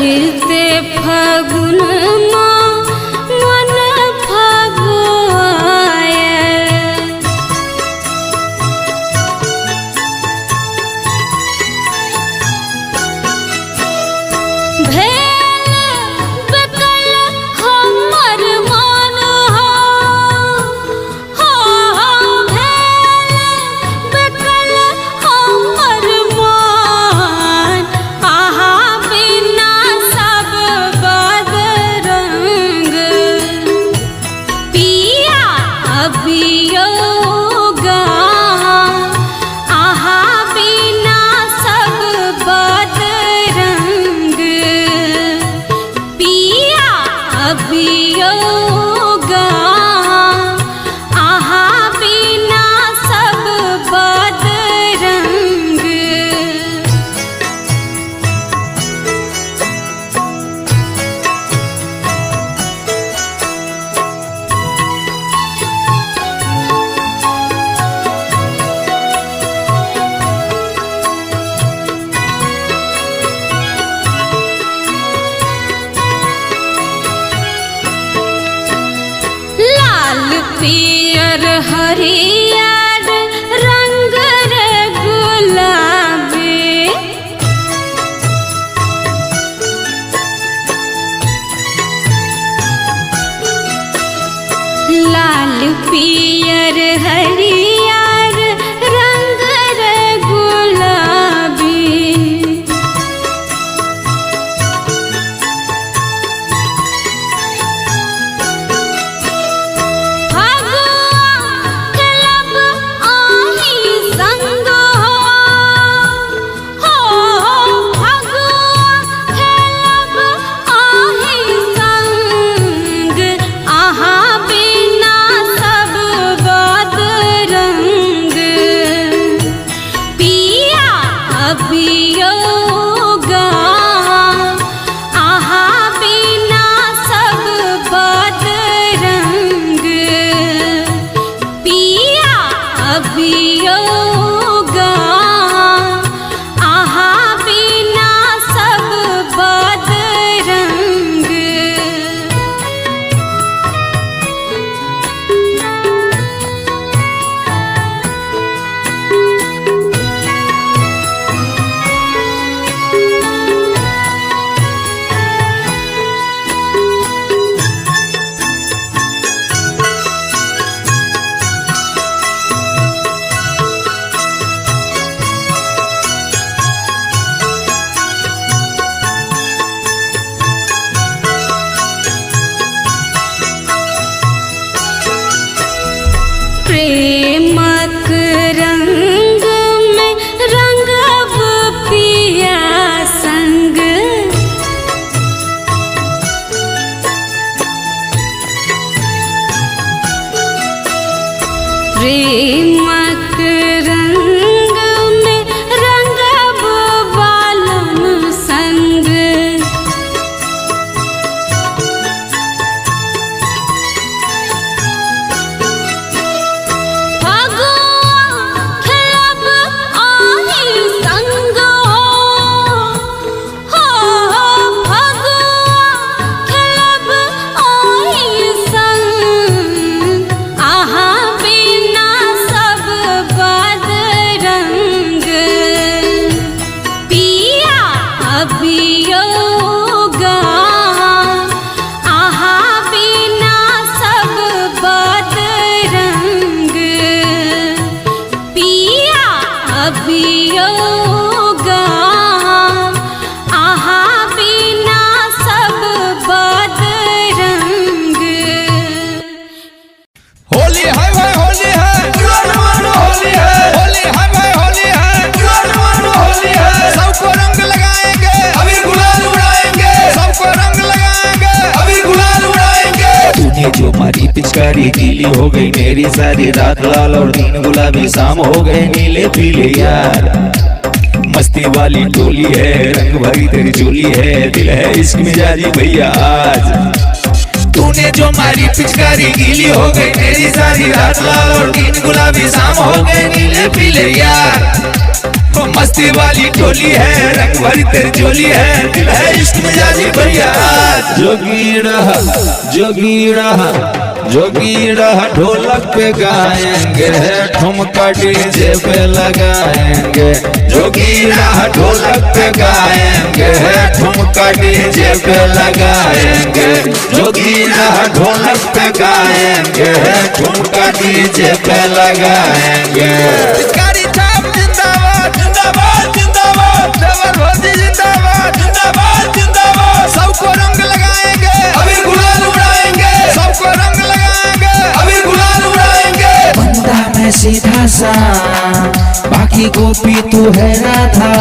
चढ़ते फगुन मन फगुआए। भेल बेकल हमर मन हो, हो भेल बेकल हमर मन, आहा बिना सब बदरंग। पिया अभियोगा आहा बिना सब बदरंग। पिया अभियोगा आहा बिना सब बदरंग। लाल पियर हरियर रंग रे गुलाबी, लाल पियर हरियर रंग रे गुलाबी। फगुआ खेलब आही संग हो, हो फगुआ खेलब आही संग, आहा बिना सब बदरंग। पिया अभियोगा आहा बिना सब बदरंग। पिया अभियोगा आहा बिना सब बदरंग। प्रेमक रंग में रंगब पिया संग, प्रेमक रंग में रंगब बालम संग। फगुआ खेलब आही संग हो, हो फगुआ खेलब आही संग, आहा बिना सब बदरंग। पिया अभियोगा आहा बिना सब बदरंग। पिया अभियोगा आहा बिना सब बदरंग। होली है भाई होली है, होली है, होली है भाई होली है, होली है। सबको रंग लगाएंगे अबीर गुलाल उड़ाएंगे, सबको रंग लगाएंगे अबीर गुलाल उड़ाएंगे। तूने जो मारी पिचकारी गीली हो गई मेरी सारी रात, लाल और दिन गुलाबी शाम हो गए नीले पीले यार। मस्ती वाली टोली है, रंग भरी तेरी चोली है, दिल है इश्क मिजाजी भैया आज। तूने जो मारी पिचकारी गीली हो गई मेरी सारी रात, लाल और दिन गुलाबी शाम हो गए नीले पीले यार। ओ मस्ती वाली टोली है, रंग भरी तेरी झोली है, दिल है इश्क मिजाजी भैया। जोगीड़ा जोगीड़ा जोगीड़ा ढोलक पे गाएंगे, ठुमका डीजे पे लगाएंगे। जोगीड़ा ढोलक पे गाएंगे, ठुमका डीजे पे लगाएंगे। जोगीड़ा ढोलक पे गाएंगे, ठुमका डीजे पे लगाएंगे। जिंदाबाद जिंदाबाद जिंदाबाद, देवर भौजी जिंदाबाद जिंदाबाद जिंदाबाद। सबको रंग लगाएंगे, अबीर गुलाल उड़ाएंगे, सबको रंग लगाएंगे, अबीर गुलाल उड़ाएंगे। बंदा मैं सीधा सा, बाकी गोपी तू है राधा,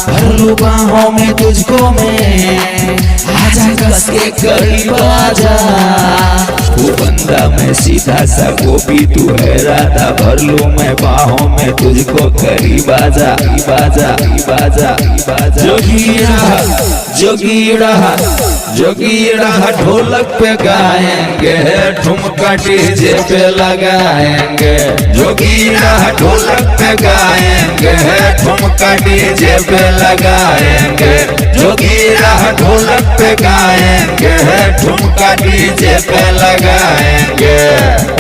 भर लूं बाहों में तुझको मैं, आजा कस के करीब आजा। वो बंदा मैं सीधा सा, गोपी तू है राधा, भर लूं मैं बाहों में तुझको करीब आजा, आजा आजा आजा। जोगीड़ा जोगीड़ा जोगीड़ा ढोलक पे गाएंगे, ठुमका डीजे पे लगाएंगे। जोगीड़ा ढोलक पे गाएंगे, ठुमका डीजे पे लगाएंगे। जोगीड़ा ढोलक पे गाएंगे, ठुमका डीजे पे लगाएंगे।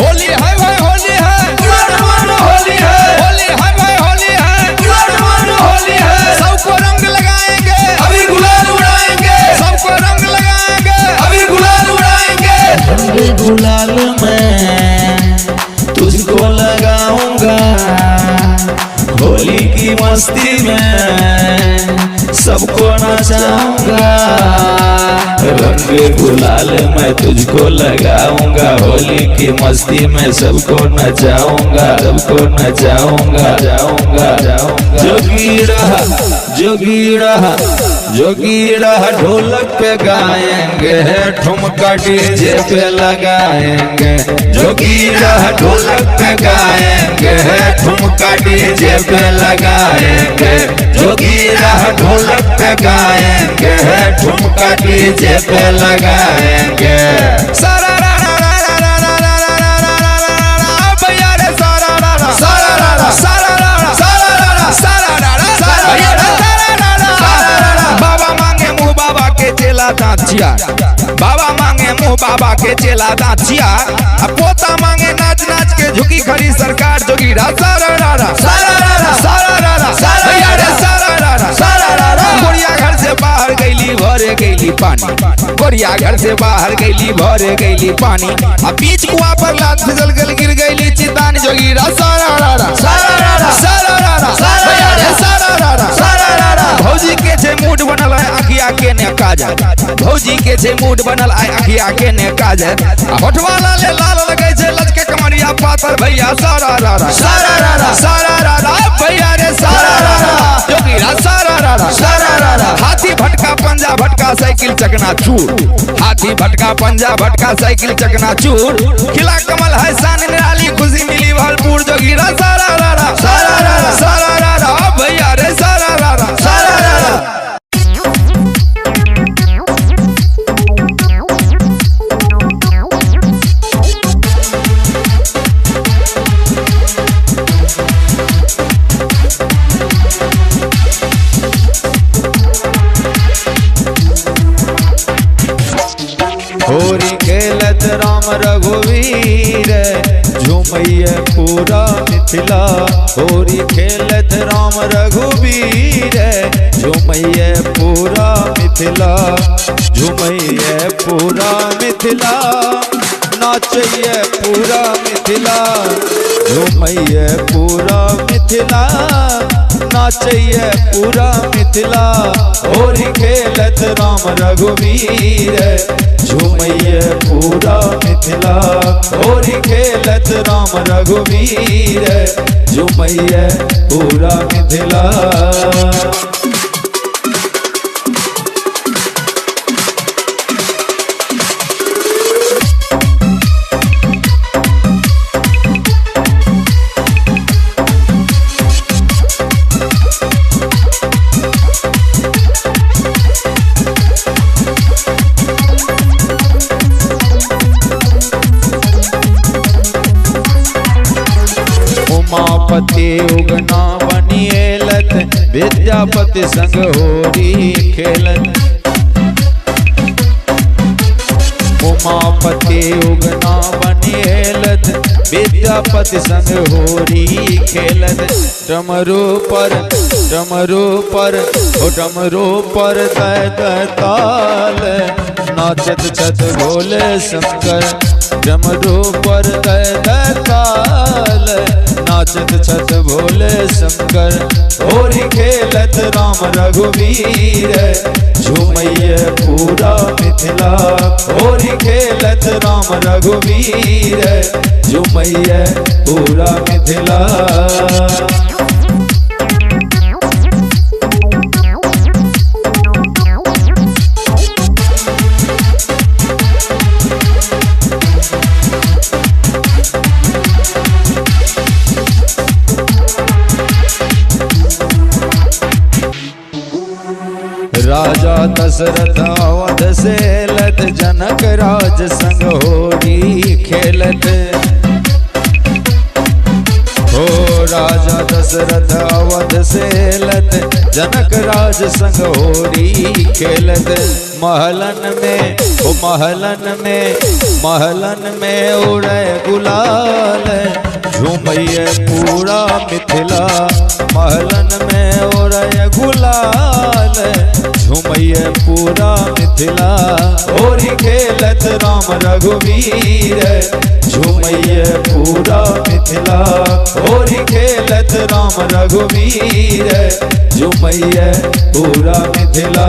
होली है भाई होली है, होली है, होली है भाई होली है, होली है। सबको रंग लगाएंगे, अबीर गुलाल उड़ाएंगे, सबको रंग लगाएंगे, अबीर गुलाल उड़ाएंगे। रंग गुलाल में तुझको लगाऊंगा, होली की मस्ती में सबको नचाऊंगा। रंग गुलाल मैं तुझको लगाऊंगा, होली की मस्ती में सबको नचाऊंगा, सबको नचाऊंगा, जाऊंगा जाऊंगा। जोगीड़ा जोगीड़ा जोगीड़ा ढोलक पे गाएंगे, ठुमका डीजे पे लगाएंगे। जोगीड़ा ढोलक पे गाएंगे, ठुमका डीजे पे लगाएंगे। जोगीड़ा ढोलक पे गाएंगे, ठुमका डीजे पे लगाएंगे। सारा रा रा रा रा रा रा रा रा रा रा रा रा भैया रे सारा रा रा सारा रा रा सारा रा रा सारा रा रा सारा रा रा सारा रा रा सारा रा। बाबा मांगे मुँह बाबा के चेला दांत छिया, बाबा मांगे मुँह बाबा के चेला दांत छिया, पोता मांगे नाच नाच के झुकी खड़ी सरकार। जोगीड़ा सारा रा रा सारा रा रा सारा रा रा भैया रे सारा रा रा सारा रा रा। गोरिया घर से बाहर गईली भरे गईली पानी, गोरिया घर से बाहर गईली भरे गईली पानी, आ बीच कुआं पर लात फिसल गल गिर गईली चितान। जोगीड़ा सारा रा रा सारा रा रा सारा रा रा भैया रे सारा रा रा सारा रा रा। भौजी के छे मूड बनल है अखिया के ने काजल, भौजी के छे मूड बनल आय अखिया के ने काजल, होठवा लाले लाल लगे छे लचके कमरिया पातर भैया सारा रा रा सारा रा रा सारा रा रा भैया रे सारा रा रा। जोगीड़ा सारा रा रा सारा रा रा। हाथी भटका पंजा भटका साइकिल चकना चूर, हाथी भटका पंजा भटका साइकिल चकना चूर, खिला कमल है शान निराली खुशी मिली भरपूर। जोगीड़ा सारा रा रा सारा रा रा सारा रा रा भैया रे सारा रा रा सारा रा रा। होरी खेलत राम रघुवीर, झूमैया पूरा मिथिला। होरी खेलत राम रघुवीर, झूमैया पूरा मिथिला, झूमैया पूरा मिथिला, नाचैया पूरा मिथिला, झूमैया पूरा मिथिला, नाचैया पूरा मिथिला। होरी खेलत राम रघुवीर, झूमैया पूरा मिथिला। होरी खेलत राम रघुवीर, झूमैया पूरा मिथिला। उमापति उगना बनिए हेलत, विद्यापति संग होरी खेलत। उमापति उगना बनी हेलत, विद्यापति संग होरी खेलत। डमरू पर डमरू पर ओ डमरू पर दय ताल, नाचत छत भोले शंकर। डमरू पर दय ताल, नाचत छत भोले शंकर। होरी खेलत राम रघुवीर, झूमैये पूरा मिथिला। होरी खेलत राम रघुवीर, झूमैये पूरा मिथिला। राजा दशरथ अवध सेलत, जनक राज संग होरी खेलत। हो राजा दशरथ अवध सेलत, जनक राज संग होरी खेलत। महलन में ओ महलन में महलन में उड़े गुलाल, झूमैये पूरा मिथिला। महलन में उड़े गुलाल, झूमैये पूरा मिथिला। होरी खेलत राम रघुवीर, झूमैये पूरा मिथिला। होरी खेलत राम रघुवीर, झूमैये पूरा मिथिला।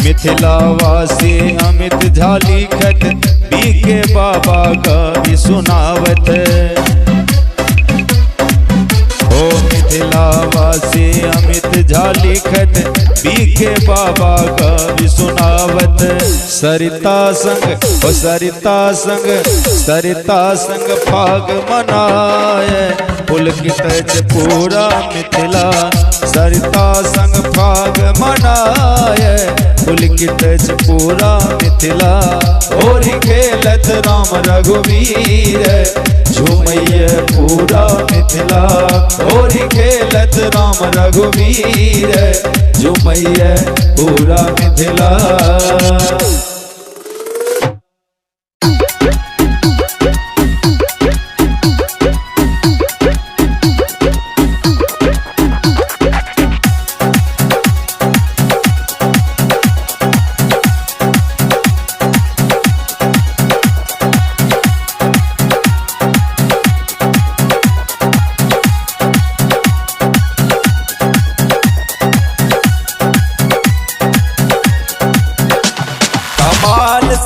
मिथिलावासी अमित झा लिखत, बीके बाबा कवि सुनावत। हो मिथिलावासी अमित झा लिखत, बीके बाबा कवि सुनावत। सरिता संग ओ सरिता संग सरिता संग फाग मनाए, पुलकित पूरा मिथिला। सरिता संग फाग मनाए, पुलकित पूरा मिथिला। होरी खेलत राम रघुवीर, झूमैये पूरा मिथिला। होरी खेलत राम रघुवीर, झूमैये पूरा मिथिला।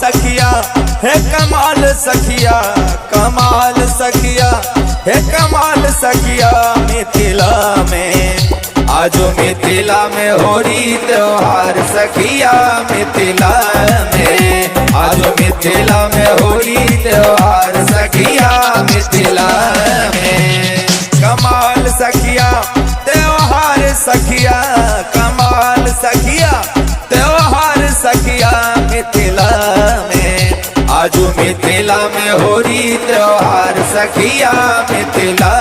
सखिया हे कमाल सखिया, कमाल सखिया हे कमाल सखिया, मिथिला में आजो मिथिला में होरी त्योहार सखिया। मिथिला में आजो मिथिला में होरी त्योहार सखिया। मिथिला में कमाल सखिया त्योहार सखिया, कमाल सखिया त्योहार सखिया, मिथिला में आजू मिथिला में होरी त्योहार सखिया। मिथिला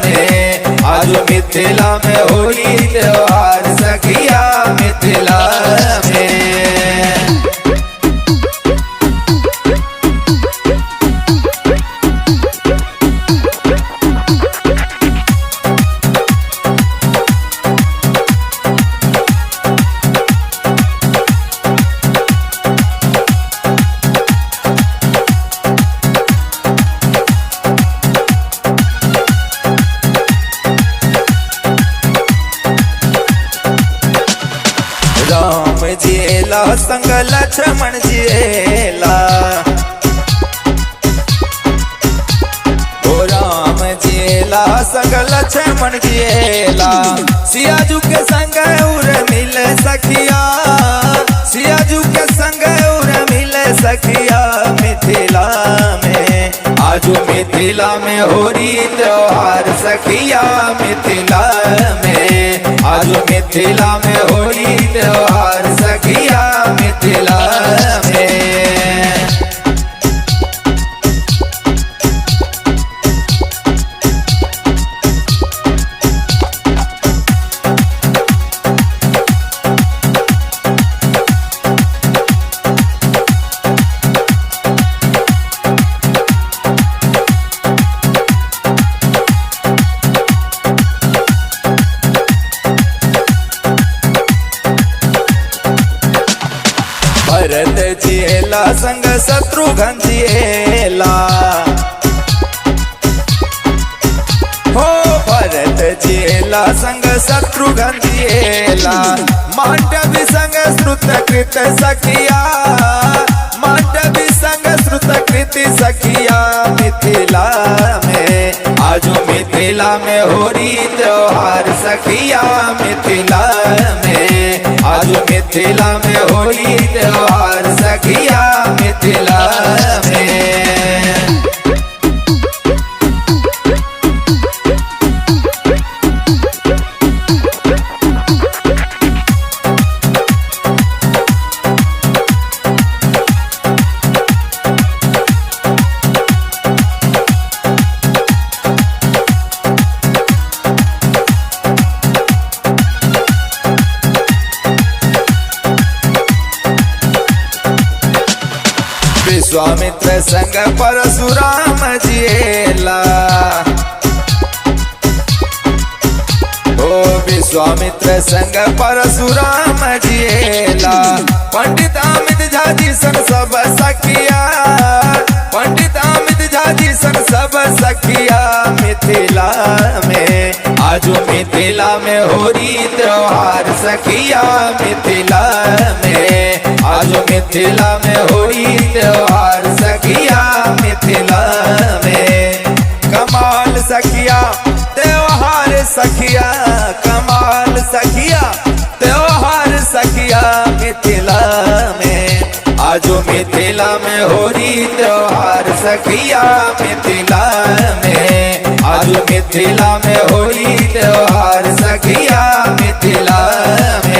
में आजू मिथिला में होरी त्योहार सखिया। मिथिला में राम जेला संग लक्ष्मण जेला, ओ राम जेला संग लक्ष्मण जेला, सियाजू के संग उर मिल सखिया, सियाजू के संग उर्मिल सखिया मिथिला में। आजू मिथिला में होरी त्योहार सखिया मिथिला में। आजू मिथिला में होरी त्योहार सखिया मिथिला में। भरत जिएला संग शत्रुघ्न जिएला, हो भरत जिएला संग शत्रुघ्न जिएला। मांडवी संग श्रुतकृत सखिया, मांडवी संग श्रुतकृत सखिया मिथिला में। आजू मिथिला में होरी त्योहार सखिया मिथिला में। आजू मिथिला में होरी त्योहार सखिया मिथिला में। विश्वामित्र संग परशुराम जिएला, ओ विश्वामित्र संग परशुराम जिएला। पंडित अमित झा जी संग सब सखिया, पंडित अमित झा जी संग सब सखिया मिथिला में। आजू मिथिला में होरी त्योहार सखिया मिथिला में। आजू मिथिला में होरी त्योहार सखिया मिथिला में। कमाल सखिया त्योहार सखिया, कमाल सखिया त्योहार सखिया मिथिला में। आजू मिथिला में होरी त्योहार सखिया मिथिला में। आजू मिथिला में होरी त्योहार सखिया मिथिला में।